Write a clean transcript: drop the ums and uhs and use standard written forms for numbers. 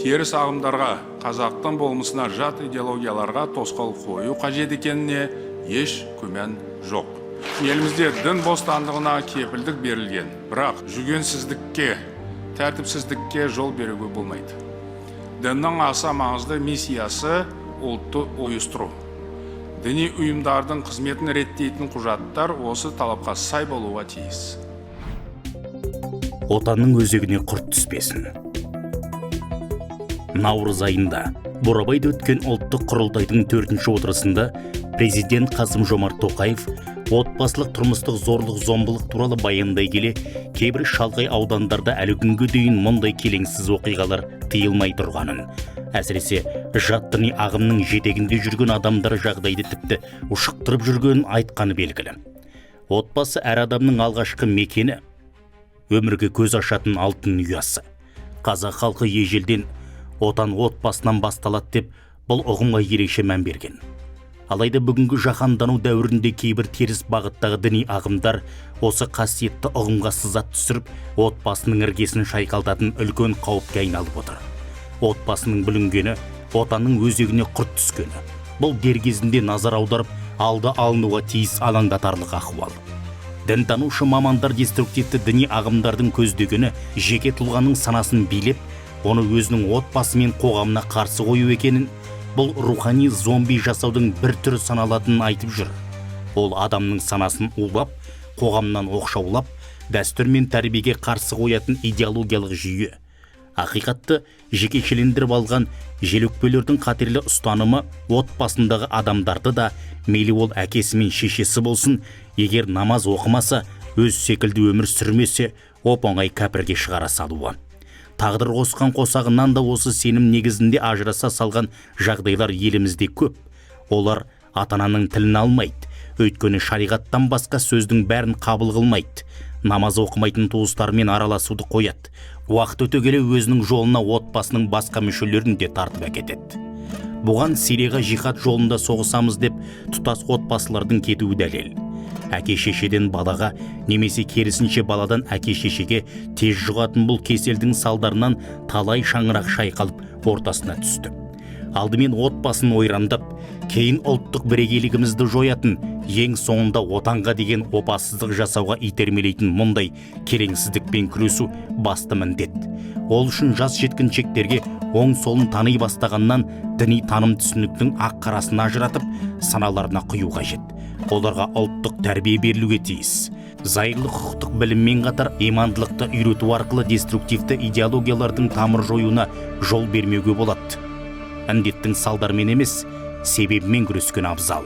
Теріс ағымдарға, қазақтың болмысына жат идеологияларға тосқауыл қою қажет екеніне еш күмән жоқ. Елімізде дін бостандығына кепілдік берілген, бірақ жүгенсіздікке, тәртіпсіздікке жол беруге болмайды. Діннің аса маңызды миссиясы – ұлтты ұйыстыру. Діни ұйымдардың қызметін реттейтін құжаттар осы талапқа сай болуға тиіс. Отанның өзегіне құрт түспесін. Наурыз айында Бурабайда өткен ұлттық құрылтайдың төртінші отырысында президент Қасым Жомарт Тоқаев отбасылық тұрмыстық зорлық зомбылық туралы баяндай келе, кейбір шалғай аудандарда әлі күнге дейін мұндай келеңсіз оқиғалар тыйылмай тұрғанын, әсіресе жат діни ағымның жетегінде жүрген адамдар жағдайды тіпті ушықтырып жүргенін айтқаны белгілі. Отбасы – әр адамның алғашқы мекені, өмірге көз ашатын алтын ұясы. Қазақ халқы ежелден «Отан отбасынан басталады» деп, бұл ұғымға ерекше мән берген. Алайда бүгінгі жаһандану дәуірінде кейбір теріс бағыттағы діни ағымдар осы қасиетті ұғымға сызат түсіріп, отбасының іргесін шайқалтатын үлкен қауіпке айналып отыр. Отбасының бүлінгені – отанның өзегіне құрт түскені. Бұл дер кезінде назар аударып, алды алынуға тиіс алаңдатарлық ахуал. Дінтанушы мамандар деструктивті діни ағымдардың көздегені жеке тұлғаның санасын билеп, оны өзінің отбасы мен қоғамына қарсы қою екенін, бұл рухани зомби жасаудың бір түрі саналатынын айтып жүр. Ол адамның санасын улап, қоғамнан оқшаулап, дәстүр мен тәрбиеге қарсы қоятын идеологиялық жүйе. Ақиқатты жекешелендіріп алған желөкпелердің қатерлі ұстанымы отбасындағы адамдарды да, мейлі ол әкесі мен шешесі болсын, егер намаз оқымаса, өз секілді өмір сүрмесе, оп оңай кәпірге шығара салуы. Тағдыр қосқан қосағынан да осы сенім негізінде ажыраса салған жағдайлар елімізде көп. Олар ата ананың тілін алмайды, өйткені шариғаттан басқа сөздің бәрін қабыл қылмайды. Намаз оқымайтын туыстарымен араласуды қояды. Уақыт өте келе өзінің жолына отбасының басқа мүшелерін де тартып әкетеді. Бұған Сирияға жихад жолында соғысамыз деп тұтас отбасылардың кетуі дәлел. Әке шешеден балаға немесе керісінше баладан әке шешеге тез жұғатын бұл кеселдің салдарынан талай шаңырақ шайқалып, ортасына түсті. Алдымен отбасын ойрандап, кейін ұлттық бірегейлігімізді жоятын, ең соңында отанға деген опасыздық жасауға итермелейтін мұндай келеңсіздікпен күресу – басты міндет. Ол үшін жас жеткіншектерге оң солын тани бастағаннан діни таным түсініктің ақ қарасын ажыратып, саналарына құю қажет. Оларға ұлттық тәрбие берілуге тиіс. Зайырлы құқықтық біліммен қатар имандылықты үйрету арқылы деструктивті идеологиялардың тамыр жоюына жол бермеуге болады. Індеттің салдарымен емес, себебімен күрескен абзал.